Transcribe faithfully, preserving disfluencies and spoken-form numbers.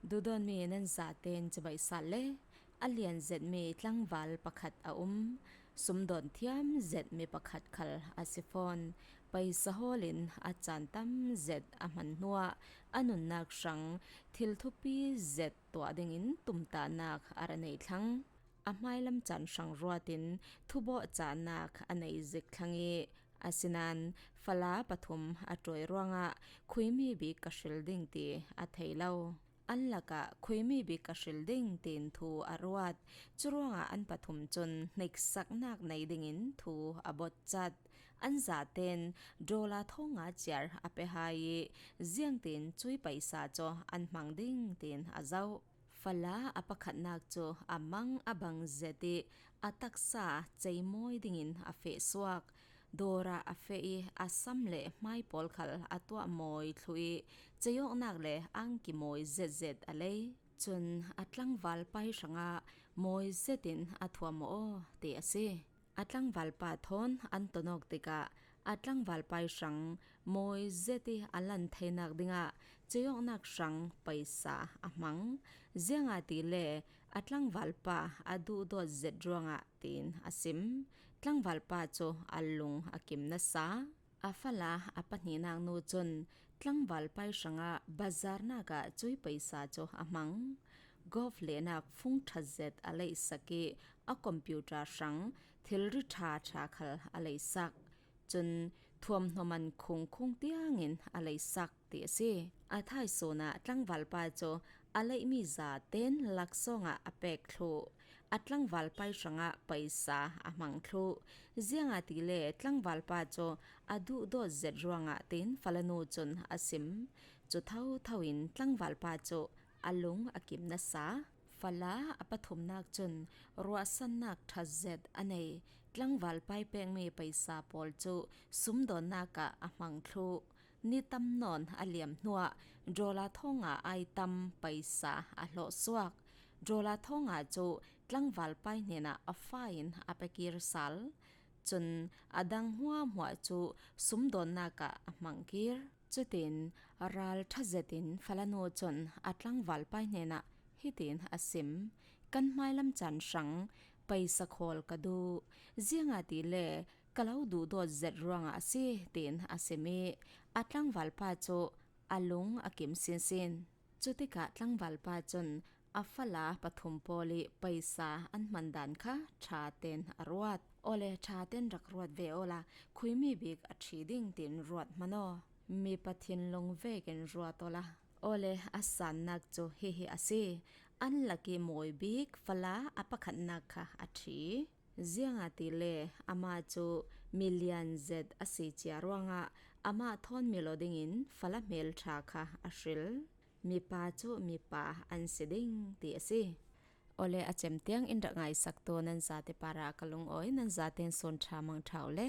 Duhdawtmi nan zaten cibai sal le, a lian zetmi tlangval pakhat a um. Sumdawn thiam zetmi pakhat khal a si fawn. Paisa hawlin a caan tam zet a hman hnuah a nunnak hrang thil thupi zet tuah dingin tumtahnak a ra nei thlang. A hmailam caan hrang ruatin thubawh caanak a nei zik thlang i, asinain fala pathum a ṭawi ruangah khuimi bik ka hril ding ti a thei lo. An lakah khuimi bik ka hril ding tiin thu a ruat. Curuangah an pathum cun hniksaknak nei dingin thu a botcat. An zaten dollar thawng nga ciar a pe hai i, ziangtin cui paisa cu an hmang ding tiin a zoh. Fala a pakhatnak cu a mang a bang zet i, a taksa cei mawi dingin a feh suak. Dawr ah a feh i, a sam le hmai pawl khal a tuah mawi thluh i, cei awknak le angki mawi zetzet a lei. Cun a tlangval pai hrangah mawi zetin a thuam aw ti a si. A tlangval pa thawn an ton awk tikah a tlangval pai hrang mawi zet i a lan theinak dingah cei awknak hrang paisa a hmang. Ziangahtile a tlangval pa a duhdawt zet ruangah tiin a sim. Tlangval pa cu a lung a kim nasa. A fala a pahnihnak nu cun tlangval pai hrangah bazarnak ah cui paisa cu a hmang. Golf lehnak fung ṭha zet a leihsak i, a computer hrang thilri ṭha ṭha khal a leisak. Cun thuamhnaw man khungkhung tiangin a leisak ti a si. A thaisun ah tlangval pa cu a leihmi zaten laksawng ah a pek thluh. A tlangval pai hrangah paisa a hmang thluh. Ziangahtile tlangval pa cu a duhdawt zet ruangah tiin falanu cun a sim. Cu thotho in tlangval pa cu a lung a kim nasa. Fala a pathumnak cun ruahsannak ṭha zet a nei. Tlangval pai pekmi paisa pawl cu sumdawnnak ah a hmang thluh. Ni tam nawn a liam hnuah dollar thawng nga ai tam paisa a hlawh suak. Dollar thawng nga cu tlangval pai hnenah a fa in a pe kir sal. Cun a dang hmuahhmuah cu sumdawnnak ah a hmang kir. Cutin ral ṭha zetin falanu cun a tlangval pai hnenah hitin a sim, kan hmailam caan hrang paisa khawl ka duh, ziangahtile ka lo duhdawt zet ruangah a si, tiin a sim i, a tlangval pa cu a lung a kim sinsin. Cutikah tlangval pa cun a fala pathum pawl i paisa an hman dan kha ṭha ten a ruat. Awle, ṭha ten rak ruat ve awla, khuimi bik a ṭhi ding tiin ruat hman aw. Mipa thinlung vekin ruat awla. Awle, a sannak cu hihi a si. An lak i mawi bik fala a pakhatnak kha a ṭhi. Ziangahtile amah cu milian zet a si cia ruangah amah thawn mil aw dingin fala hmelṭha kha a hril. Mipa cu mipa an si ding ti a si. Awle, a cem tiang in rak ngaisaktu nan zate parah ka lungawi, nan zaten sun ṭha mang ṭha u le.